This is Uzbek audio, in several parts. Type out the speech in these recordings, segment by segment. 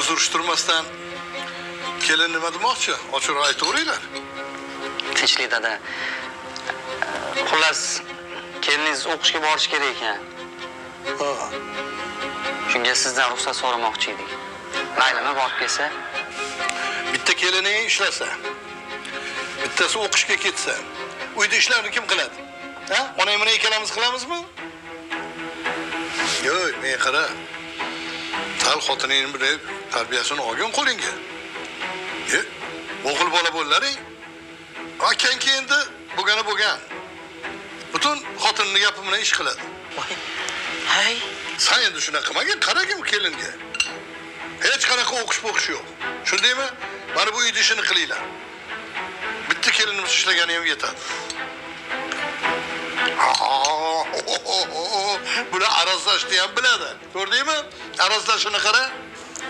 Surishtirmasdan kelin nima demoqchi? Ochiqroq aytaveringlar. Tinchlik, dada. Xullas, keliningiz o'qishga borishi kerak ekan. Ha. Shunga sizdan ruxsat so'ramoqchi edik. Maylimi borib kelsa? Bitta kelining ishlasa, bittasi o'qishga ketsa, uyda ishlarni kim qiladi? Ha? Onang bilan ikkalamiz qilamizmi? Yo'q, men qara. Sal xotiningni bir tarbiyasini olgin qo'lingga. E, o'g'il bola bo'llaring. Akanki endi bo'lgani bo'lgan. Butun xotinini gapi bilan ish qiladi. Voy. Hay. Sen endi shunaqa qilmagin, qaragin kelinga. Hech qanaqa o'qish po'qish yo'q. Shundaymi? Mana bu uyda ishini qilinglar. Bitta kelinimiz ishlagani ham yetadi. Bular arazlashni ham biladi. Ko'rdingmi? Arazlashini qara.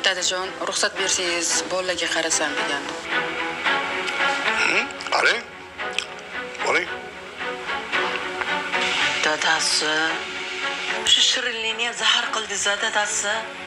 Dadajon, ruxsat bersangiz bolalarga qarasam degandim. Qarang. Boring. Dadasi. Shu shirinlikni ham zahar qildingiz, dadasi.